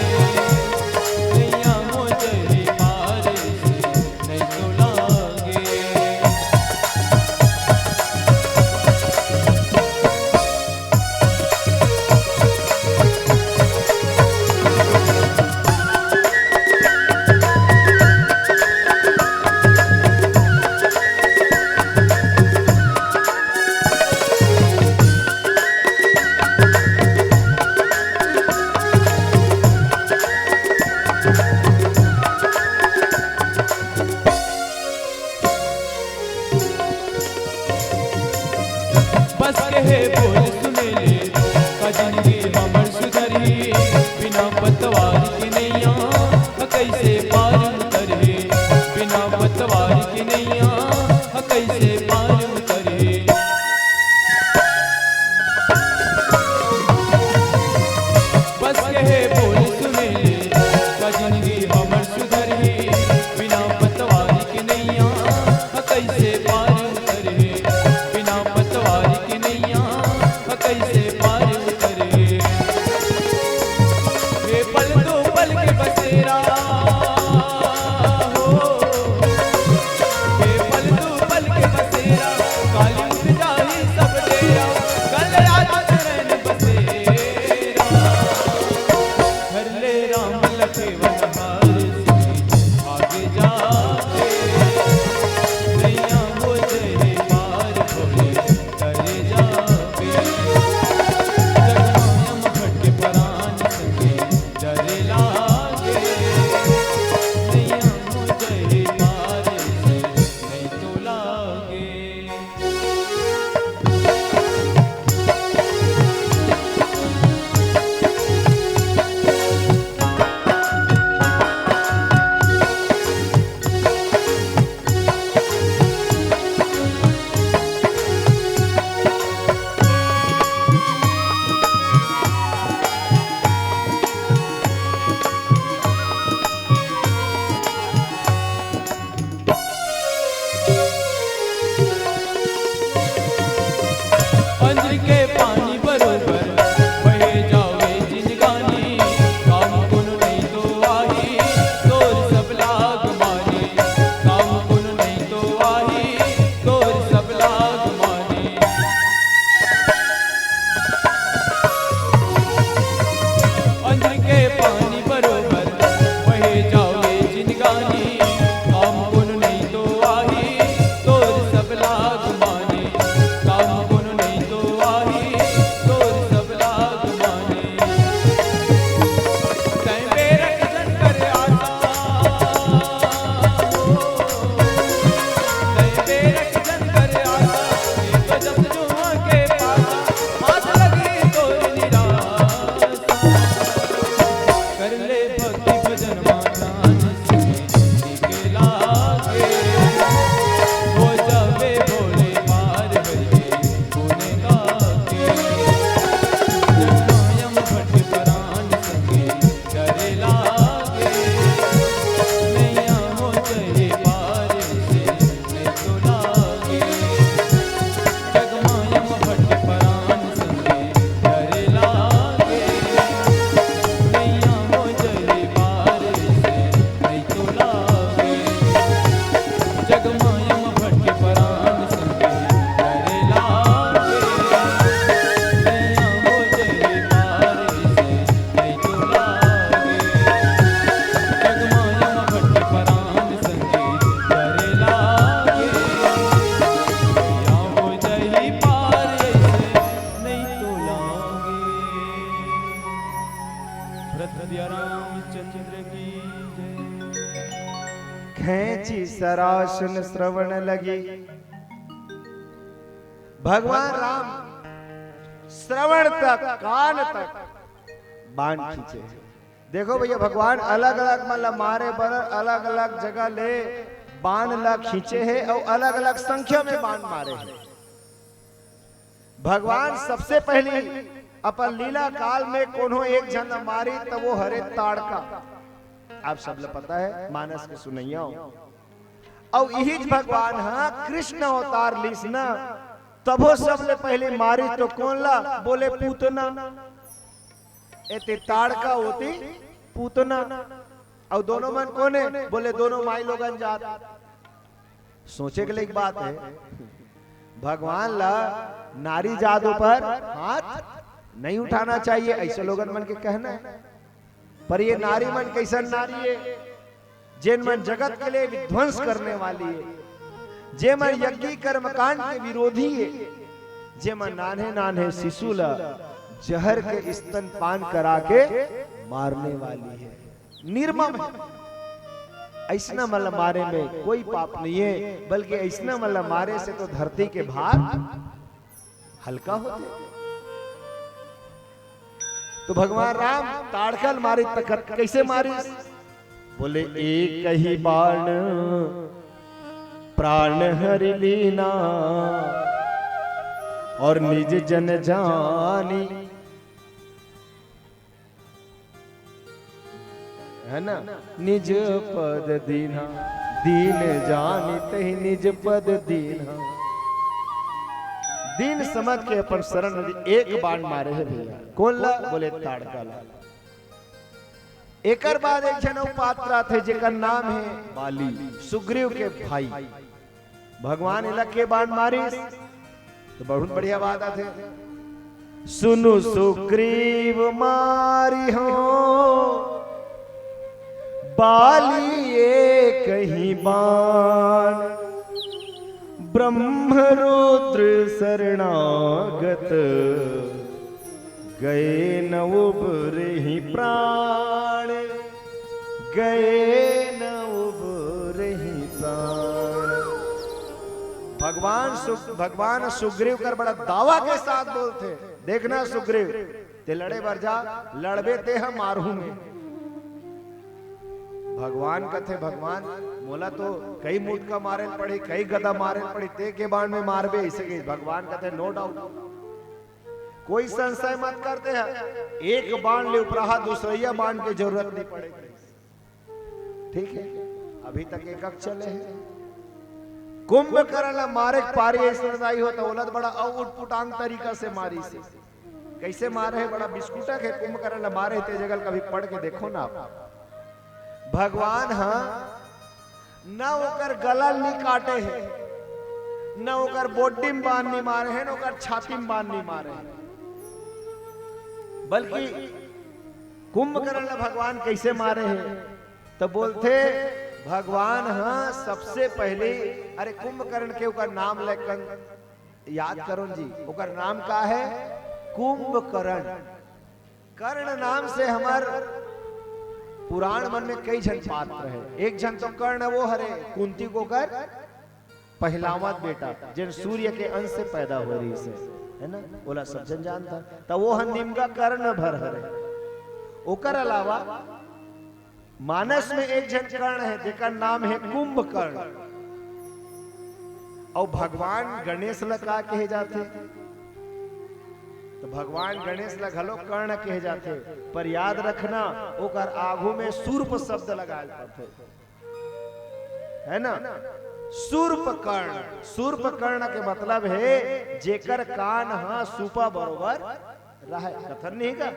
नैया हो जही पार से नहीं तो लागे। बस कहे बोल सुने ले, का जिनगी हमर सुधरही, बिना पतवार के नैया ह कइसे पार उतरही, बिना पतवार के नैया ह कइसे पार उतरही। बस कहे बोल सुने ले, का जिनगी हमर सुधरही, बिना पतवार के नैया ह कइसे पार उतरही, बिना पतवार के नैया ह कइसे पार उतरही। हे पल दो पल के बसेरा हो, हे पल दो पल के बसेरा, काली उठ जाही सब डेरा, कल आज चरण बसेरा। धर ले राम लखेवन हार से आगे जाके, नैया हो जही पार भोले करे जाबे। जग माया म भटके परान संगी डरे लागे, नैया हो जही पार से नहीं तो लागे। अंजन के पानी बरोबर बहे जावे जिनगानी, काम कोनो नहीं तो आही तोर सब लाग मानी, काम कोनो नहीं तो आही तोर सब लाग मानी। अंजन के पानी बरोबर बहे जावे जिनगानी, काम कोनो नहीं तो आही तोर सब लाग मानी, काम कोनो नहीं तो आही तोर सब लाग मानी। तैं बेरक झन कर आसा, तैं बेरक झन कर आसा, ये तो जस जुआ के पासा, हाथ लगी तोर निरासा। कर ले भक्ति सरासन श्रवण लगी। भगवान राम श्रवण तक, कान तक बाण खींचे हे। देखो भैया, भगवान अलग-अलग मन ला मारे बर अलग-अलग जगह ले बाण ला खींचे हे अउ अलग-अलग संख्या में बाण मारे हे। भगवान सबसे पहली अपन लीला काल में कोनो एक झन ला मारिस, त वो हरे ताड़का। आप सब ला पता हे, मानस के सुनइया हो। अउ इहीच भगवान ह कृष्ण अवतार लीस न, तभो सबले पहली मारिस तो कोन ला? बोले पूतना। एती ताड़का, ओती पूतना। अउ दोनों मन कोन हे? बोले दोनों माईलोगन जात। सोचे के लायक बात हे, भगवान ला नारी जात ऊपर हाथ नहीं उठाना चाहिए, अइसे लोगन मन के कहना हे। पर ये नारी मन कइसन नारी हे, जेन मन जगत के लिए विध्वंस करने वाली हे, जे मन यज्ञी कर्मकांड के विरोधी हे, जे मन नान्हे नान्हे शिशु ला जहर के स्तनपान करा के मारने वाली हे, निर्मम हे। अइसना मन ला मारे में कोई पाप नहीं हे, बल्कि अइसना मन ला मारे से तो धरती के भार हल्का होथे। तो भगवान राम ताड़का ल मारिस त कइसे मारिस? बोले एक ही बाण प्राण हरि लीना और निज जन जानी। हे ना? निज पद दीन्हा, दीन जानी तहि निज पद दीन्हा। दीन समझ के अपन शरण में एक बाण मारे हे भैया। कोन ला? बोले ताड़का ला। एकर बाद एक झन अउ पात्र आथे, जेकर नाम हे बाली, सुग्रीव के भाई। भगवान एला के बाण मारिस, तो बहुत बढ़िया बात आथे। सुनु सुग्रीव मारी हो बाली एक ही बाण, ब्रह्म रुद्र शरणागत, गए न उबरहि प्राण, गए न उबरहि प्राण। भगवान सु-, भगवान सुग्रीव कर बड़ा दावा के साथ बोलथे, देखना सुग्रीव, ते लड़े बर जा, लड़बे ते ह मारहूं मैं। भगवान कथे, भगवान, मोला तो कई मुटका मारे ल पड़ी, कई गदा मारे ल पड़ी, ते के बाण में मारबे, अइसे कहिस। भगवान कथे, no doubt, कोई संशय मत करते हैं, एक बाण ले उपराहा दूसरैया बाण के जरूरत नहीं पड़ेगी। ठीक है, अभी तक एकक चले हैं। कुंभकर्ण ला मारे के पारी अइसने दाई हो, त ओला त बड़ा अउ उटपुटांग तरीका से मारिस हे। कइसे मारे हे, बड़ा बिस्कुटक हे। कुंभकर्ण ला मारे हे, ते जगह ल कभी पढ़ के देखो ना आप। भगवान ह न ओकर गला ल नी काटे हे, न ओकर बोड्डी म बाण नी मारे हे, न ओकर छाती म बाण नी मारे हे, बल्कि कुंभकर्ण ला भगवान कइसे मारे हे, त बोलथे, भगवान ह सबसे पहली, अरे, कुंभकर्ण के ओकर नाम ले कन-, याद करो जी, ओकर नाम का हे? कुंभकर्ण। कर्ण नाम से हमर पुराण मन में कई झन पात्र हे। एक झन तो कर्ण वो हरे, कुंती के ओकर पहलावत बेटा, जेन सूर्य के अंश से पैदा हो रहिस हे, हे ना? ओला सब झन जानथन। त वो ह निमगा कर्ण भर हरे। ओकर अलावा मानस में एक झन कर्ण हे, जेकर नाम हे कुंभकर्ण। अउ भगवान गणेश ला का कहे जाथे? त भगवान गणेश ला घलो कर्ण कहे जाथे, पर याद रखना, ओकर आगू में सूर्प शब्द लगाए ल पड़थे। हे ना? सूर्प कर्ण। सूर्प कर्ण के मतलब हे, जेकर कान ह सूपा बरोबर रहय। कथन नहीं का?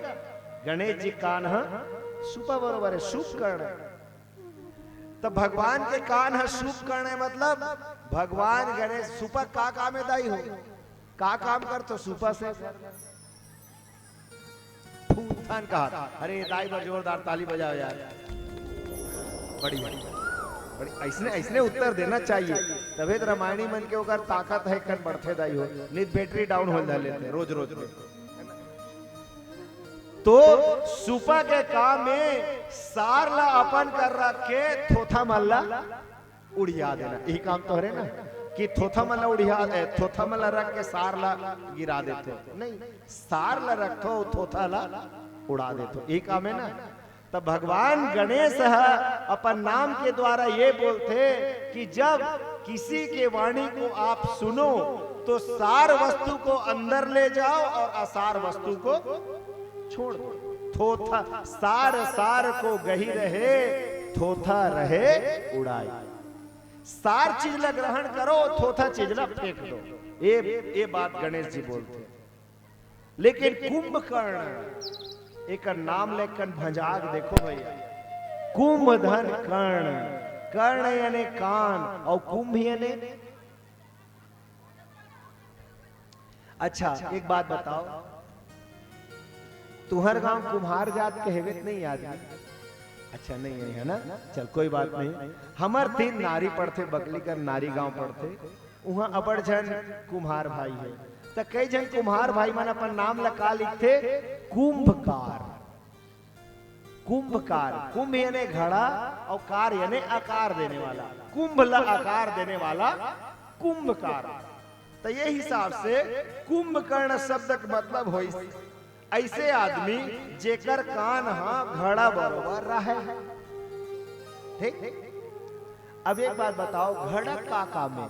गणेश जी कान ह सूपा बरोबर हे, सूप कर्ण। त भगवान के कान ह सूप कर्ण हे, मतलब भगवान गणेश। सूपा का काम हे दाई हो? का काम करथो सूपा से? फूथन कहा, अरे दाई बर जोरदार ताली बजाओ यार। बढ़िया, बढ़िया। अइसने, अइसने उत्तर देना चाहिए, तभे त रामायणी मन के ओकर ताकत हे, कन बढ़थे दाई हो, नहीं त battery down होय ल धर लेथे रोज रोज में। तो सूपा के काम में सार ला अपन कर रख के थोथा मन ला उड़िया देना, यही काम तो हरे ना, कि थोथा मन ला उड़िया, ए, थोथा मन ला रख के सार ला गिरा देथो। नहीं, सार ला रखथो, थोथा ला उड़ा देथो, यही काम है ना। तब भगवान गणेश ह अपन नाम के द्वारा ये बोलथे कि जब किसी के वाणी को आप सुनो, तो सार वस्तु को अंदर ले जाओ और असार वस्तु को छोड़ दो। थोथा, सार सार को गहि रहे, थोथा रहे उड़ाई। सार चीज ला ग्रहण करो, थोथा चीज ला फेंक दो। ये, ये बात गणेश जी बोलथे। लेकिन कुंभकर्ण, एकर नाम लेकन भंजाग देखो भैया, कुंभ धन कर्ण, कर्ण यानी कान, और कुंभ यानी, अच्छा, एक बात बताओ, तुहर गांव कुम्हार जात के हेवे त नहीं आदमी? अच्छा, नहीं है, है ना? चल, कोई बात नहीं। हमर तीन नारी पड़थे, बकली कर नारी गांव पड़थे, उहां अबड़ झन कुम्हार भाई है। त कई झन कुम्हार भाई मन अपन नाम ला का लिखथे? कुंभकार। कुंभकार, कुंभ यानी घड़ा और कार यानी आकार देने वाला, कुंभ ला आकार देने वाला कुंभकार। तो ये हिसाब से कुंभकर्ण शब्द का मतलब होइस ऐसे आदमी जेकर कान हा घड़ा बरोबर रहे। ठीक, अब एक बात बताओ, घड़ा का काम है?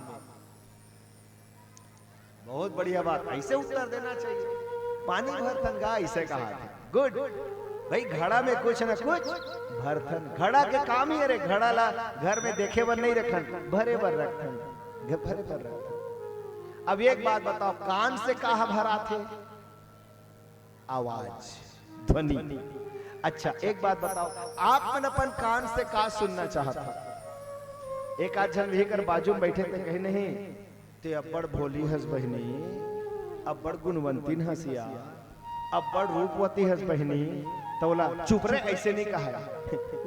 बहुत बढ़िया बात, ऐसे उत्तर देना चाहिए। पानी भरथन गा, ऐसे कहा था। गुड भाई, घड़ा में कुछ ना कुछ भरथन। घड़ा के काम ही, अरे, घड़ा ला घर में देखे बर नहीं रखन, भरे बर रखथन, घ-, भरे बर रखथन। अब एक बात बताओ, कान से कहा भराथे? आवाज, ध्वनि। अच्छा, एक बात बताओ, आप मन अपन कान से का सुनना चाहत हो? एक आध झन भी कर बाजू में बैठे थे, कहे, "नहीं, ते अब्बड़ भोली हस बहिनी, अब्बड़ गुणवंतीन हस या, अब्बड़ रूपवती हस बहिनी।" तो बोला, "चुप रे, ऐसे नहीं कहा।"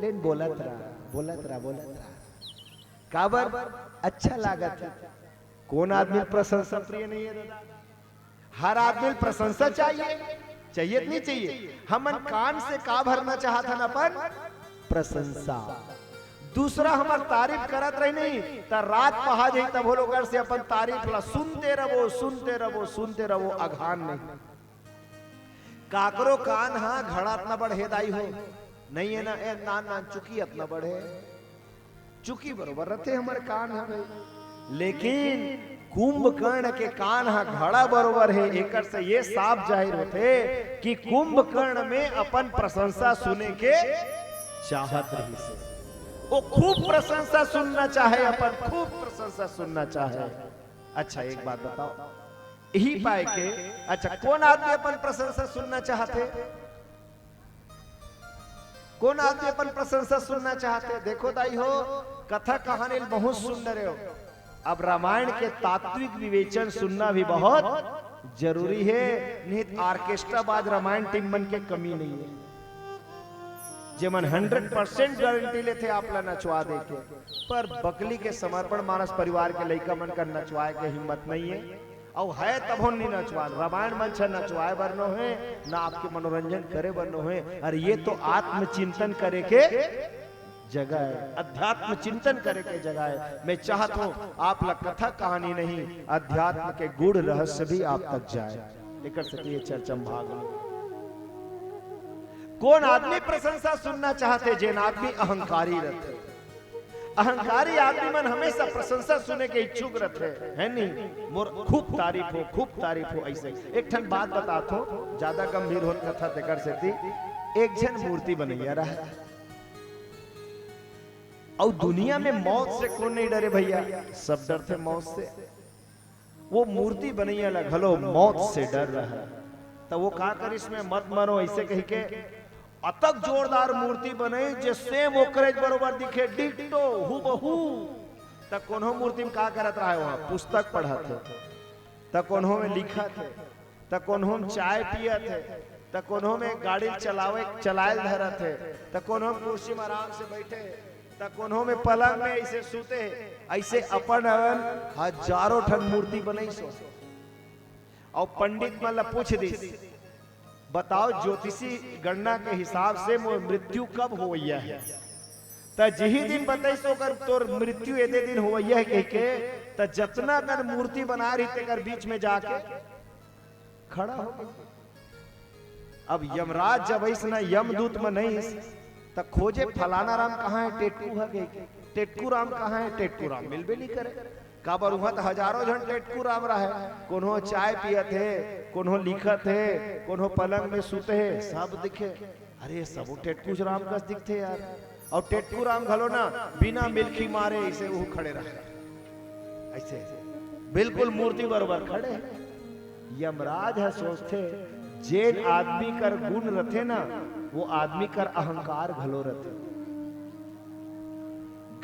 लेकिन बोलत रहा, बोलत रहा, बोलत रहा। काबर? अच्छा लागत है। कौन आदमी प्रशंसा प्रिय नहीं है दादा? हर आदमी प्रशंसा चाहिए, चाहिए कि नहीं चाहिए? हमन कान से का भरना चाहत हन अपन? प्रशंसा। दूसरा हमर तारीफ करत रही नहीं, त रात पहा जाई, तब वो लोग से अपन तारीफ ला सुनते रहो, सुनते रहो, सुनते रहो, अघान नहीं। काकरो कान हा घड़ा अतना बड़ हे दाई हो, नहीं है ना? ए, नान नान चुकी अतना बड़ हे, चुकी बरोबर रथे हमर कान हा भाई। लेकिन कुंभकर्ण के कान हा घड़ा बरोबर हे, एकर से ये साफ जाहिर होथे कि कुंभकर्ण में अपन प्रशंसा सुने के चाहत रहिस हे। वो खूब प्रशंसा सुनना चाहे, अपन खूब प्रशंसा सुनना चाहे। अच्छा, एक बात बताओ, यही पाए के, अच्छा, कौन आदमी अपन प्रशंसा सुनना चाहथे? कौन आदमी अपन प्रशंसा सुनना चाहथे? देखो दाई हो, कथा कहानी ल बहुत सुन डरे हो। अब रामायण के तात्विक विवेचन सुनना भी बहुत जरूरी है, नहीं तो ऑर्केस्ट्रा बाज रामायण टीम मन के कमी नहीं है, जेमन हंड्रेड परसेंट गारंटी लेथे आप ला नचवा दे के, पर बकली के समर्पण मानस परिवार के लइका मन कर नचवाए के हिम्मत नहीं है। अउ है तभो नहीं नचवान, रामायण मंच ह नचवाए बर नो है, ना आपके मनोरंजन करे बर नो है। अरे ये तो आत्मचिंतन करे के जगह है, अध्यात्म चिंतन करे के जगह है। मैं चाहत हूँ आप ला कथा कहानी नहीं, अध्यात्म के गूढ़ रहस्य भी आप तक जाए। एकर सेती ये चर्चा में भाग लो। कौन आदमी प्रशंसा सुनना चाहथे? जेन आदमी अहंकारी रथे। अहंकारी आदमी मन हमेशा प्रशंसा सुने के इच्छुक रथे, है नी? मोर खूब तारीफ हो, खूब तारीफ हो। ऐसे एक ठन बात बतात हो, ज्यादा गंभीर होत कथा, तेकर सेती एक झन मूर्ति बनैया रहा। अउ दुनिया में मौत से कौन नहीं डरे भैया? सब डरथे मौत से। वो मूर्ति बनैया ला घलो मौत से डर रहा। त वो का करिस, "मैं मत मरो," ऐसे कहि के अतक जोरदार मूर्ति बनई, जे same ओकरे बरोबर दिखे, ditto, हूबहू। त कोनो मूर्ति में का करत रहा है वहाँ? पुस्तक पढ़त है, त कोनो में लिखत है, त कोनो में चाय पियत है, त कोनो में गाड़ी चलावे, चलाए धरत है, त कोनो में कुर्सी में आराम से बैठे है, त कोनो में पलंग में ऐसे सूते है। ऐसे अपन अपन हजारों ठन मूर्ति बनई सो। अउ पंडित मन ला पूछ दिस, "बताओ, ज्योतिषी गणना के हिसाब से मोर मृत्यु कब होवइया है?" त जिही दिन बताइस ओकर तोर मृत्यु एदे दिन होवइया हे कहिके, त जतना कन मूर्ति बनाए रहिस तेकर बीच में जाके खड़ा हो गे। अब यमराज जब अइस न यमदूत मन अइस, त खोजे फलाना राम कहाँ हे, टेटकू ह गे। टेटकू राम कहाँ हे, टेटकू राम मिलबे नहीं करे। काबर उहाँ त हजारों झन टेटकू राम रहे, कोनो चाय पियत हे, कोनो लिखत हे, कोनो पलंग में सुते हे, सब दिखे। अरे सबो टेटकू राम कस दिखथे यार। अउ टेटकू राम घलो ना बिना मिलखी मारे अइसे उहू खड़े रहे, अइसे बिल्कुल मूर्ति बरोबर खड़े हे। यमराज ह सोचथे, जेन आदमी कर गुण रथे ना, वो आदमी कर अहंकार घलो रथे।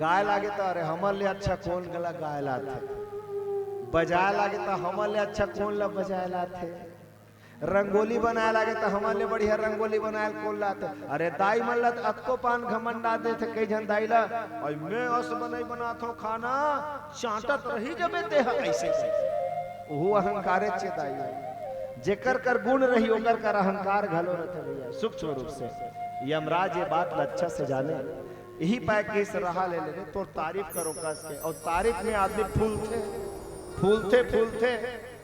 गाय लागे त अरे हमर ले अच्छा कोन गला गाय लाथे, बजाए लागे त हमर ले अच्छा कोन ला बजाए लाथे, रंगोली बनाए लागे त हमर ले बढ़िया रंगोली बनाए कोन लाथे। अरे दाई मन ला त अतको पान घमंडा देथे कई झन दाई ला, "अई मैं अस बनई बनाथों खाना, चांटत रही जबे तेहा," अइसे, अइसे। ओहू अहंकारे चे दाई हे। जेकर कर गुण रही ओकर कर अहंकार घलो रथे भैया, सूक्ष्म रूप से। यमराज ये बात ला अच्छा से जाने। इही पाय के इस रहा ले लेने, तोर तारीफ करो कस के, अउ तारीफ में आदमी फूलथे, फूलथे, फूलथे,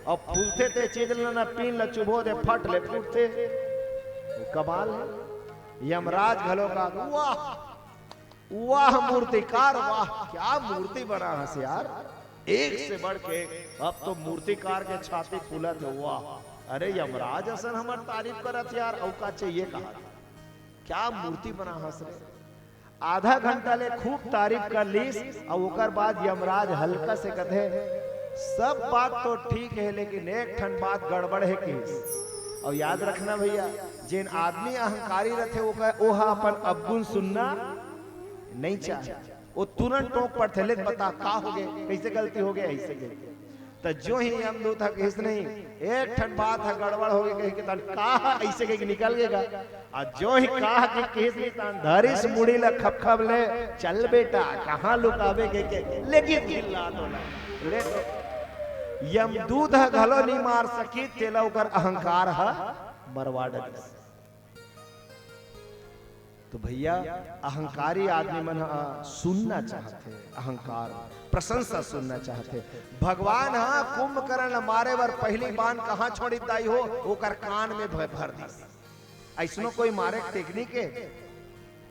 अउ फूलथे ते चीज ल ना पीन ल चुभो दे, फट ले फूटथे। वो कमाल हे। यमराज घलो का, "वाह, वाह मूर्तिकार, वाह, क्या मूर्ति बना हस यार, एक से बढ़ के एक।" अब तो मूर्तिकार के छाती फूलत हे, "वाह, अरे यमराज असन हमर तारीफ करत यार, अउ का चाहिए?" कहा, "क्या मूर्ति बना हस रे।" आधा घंटा ले खूब तारीफ कर लीस, अउ ओकर बाद यमराज हल्का से कथे, "सब बात तो ठीक हे, लेकिन एक ठन बात गड़बड़ हे," किहिस। अउ याद रखना भैया, जेन आदमी अहंकारी रथे, ओकर, ओहा अपन अवगुण सुनना नहीं चाहे। वो तुरंत टोक पड़थे, "ले बता, का हो गे? कइसे गलती हो गे?" अइसे कहिके। त जो ही यमदूत ह कहिस, "नहीं, एक ठन बात ह गड़बड़ हो गे," कहिके, "तन का ह?" अइसे कहिके निकल गे गा। अउ जो ही का ह के कहिस, नहीं, तन धरिस मुड़ी ला खपखप ले, "चल बेटा, कहाँ लुकाबे?" कहिके, लेकिन चिल्ला तो ना। ले तो यमदूत ह घलो नहीं मार सकिस, तेला ओकर अहंकार ह मरवा डरिस। तो भैया, अहंकारी आदमी मन ह सुनना चाहथे, अहंकार, प्रशंसा सुनना चाहथे। भगवान ह कुंभकर्ण ल मारे बर पहली बाण कहाँ छोड़िस दाई हो, ओकर कान में भ-, भर दिस। अइसनो कोई मारे के टेक्निक हे,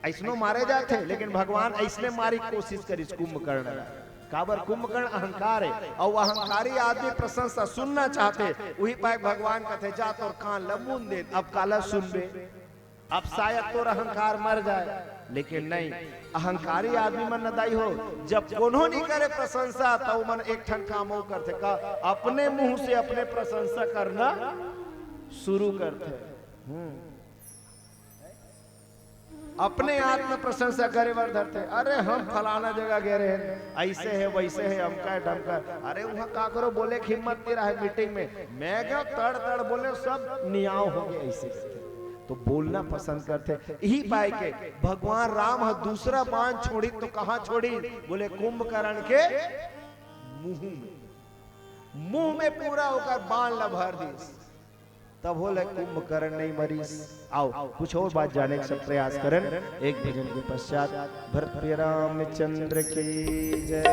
अइसनो मारे जाथे, लेकिन भगवान अइसने मारे के कोशिश करिस कुंभकर्ण ल। काबर कुंभकर्ण अहंकार हे, अउ अहंकारी आदमी प्रशंसा सुनना चाहथे, उही पाय भगवान कथे, "जा तोर कान ल मूंद दे, अब काला सुनबे।" अब शायद तोर अहंकार मर जाए, लेकिन नहीं, अहंकारी आदमी मन न दाई हो, जब कोनो नहीं करे प्रशंसा, त ओमन एक ठन काम अउ करथे का, अपने मुंह से अपने प्रशंसा करना शुरू करथे। हम्म। अपने आत्म प्रशंसा करे बर धरथे, "अरे हम फलाना जगह गे रहेन, अइसे हे, वइसे हे, अमका हे, ढमका हे।" अरे उहाँ काकरो बोले के हिम्मत नहीं रहे मीटिंग में, "मैं गेंव तड़ तड़ बोलेंव, सब नियाव हो गे," अइसे करथे। तो बोलना पसंद करथे। इही पाय के भगवान राम ह दूसरा बाण छोड़िस तो कहाँ छोड़िस? बोले कुंभकर्ण के मुंह में। मुंह में पूरा ओकर बाण ल भर दिस। तभो ले कुंभकर्ण नहीं मरिस। आओ, कुछ और बात जाने के सब प्रयास करन। एक भजन के पश्चात भरत प्रिय रामचंद्र की जय।